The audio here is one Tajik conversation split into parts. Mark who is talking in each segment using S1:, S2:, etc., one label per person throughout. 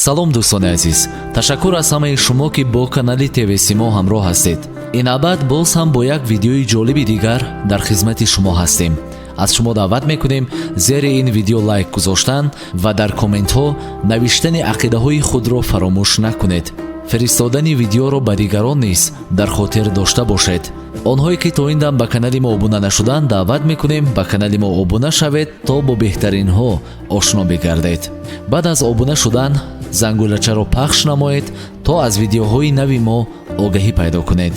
S1: Салом, дӯстони азиз. Ташаккур аз ҳамаи шумо, ки бо канали ТВ Симо ҳамроҳ ҳастед. Ин навбат боз ҳам бо як видеои ҷолиби дигар дар хизмати шумо ҳастем. Аз шумо даъват мекунем зери ин видео лайк гузоштан ва дар комментҳо навиштани ақидаҳои худро фаромӯш накунед. Фиристодани видеоро ба дигарон низ дар хотир дошта бошед. Онҳое ки то ин дам ба канали мо обуна нашуданд, даъват мекунем ба канали мо обуна шавед, то бо беҳтаринҳо ошно бигардед. Баъд аз обуна шудан зангулачаро пахш намоед, то аз видеоҳои нави мо огаҳӣ пайдо кунед.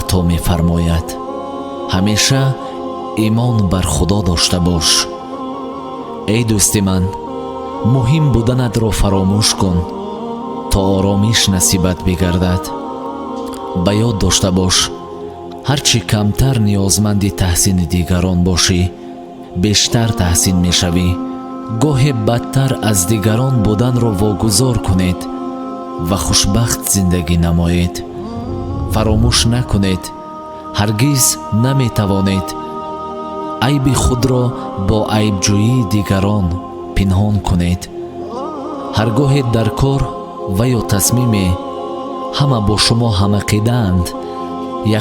S1: Ато мефармояд: ҳамеша имон бар Худо дошта бош. Эй дӯсти ман, муҳим буданатро фаромӯш кун, то оромиш насибат бигардад. Ба ёд дошта бош, ҳар чӣ камтар ниёзманди таҳсини дигарон бошӣ, бештар таҳсин мешавӣ. Гоҳе бадтар аз дигарон буданро вогузор кунед ва хушбахт зиндагӣ намоед. Фаромӯш накунед, ҳаргиз наметавонед айби худро бо айбҷӯии дигарон пинҳон кунед. Ҳар гоҳе дар кор ва ё тасмиме ҳама бо шумо ҳамақидаанд,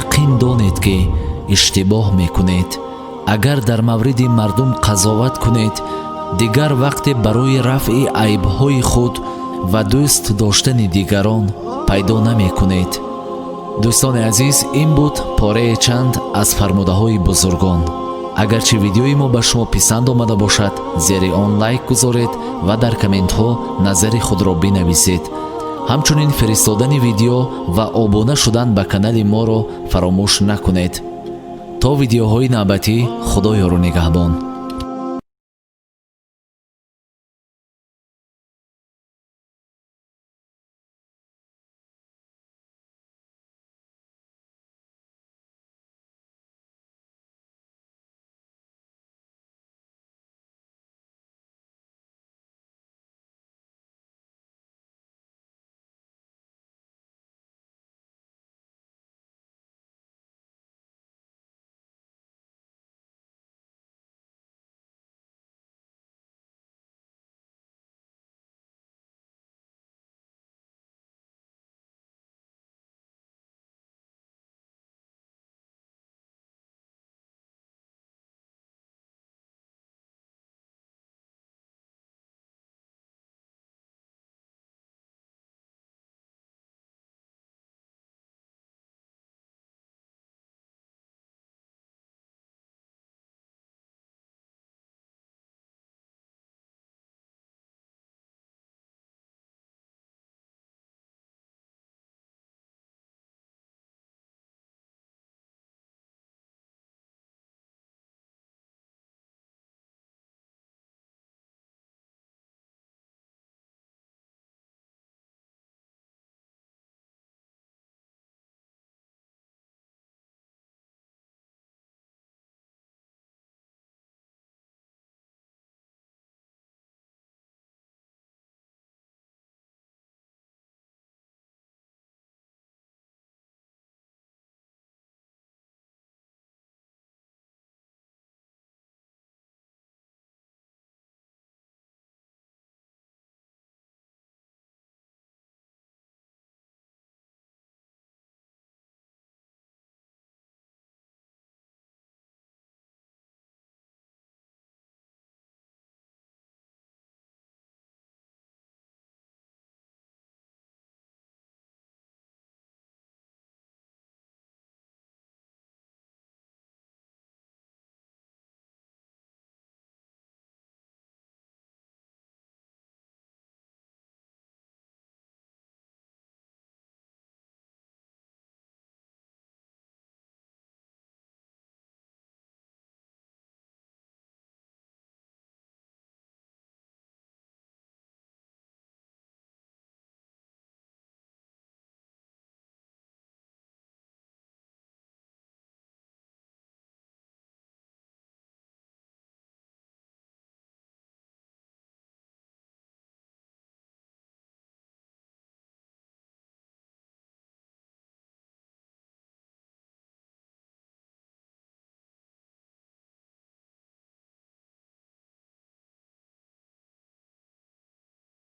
S1: яқин донед, ки иштибоҳ мекунед. Агар дар мавриди мардум қазоват кунед, дигар вақте барои рафъи айбҳои худ ва дӯст доштани дигарон пайдо намекунед. Дӯстони азиз, ин буд порае чанд аз фармудаҳои бузургон. Агарчи видеои мо ба шумо писанд омада бошад, зери он лайк гузоред ва дар комментҳо назари худро бинависед. Ҳамчунин фиристодани видео ва обуна шудан ба канали моро фаромӯш накунед. То видеоҳои навбатӣ, Худо ёру нигаҳбон.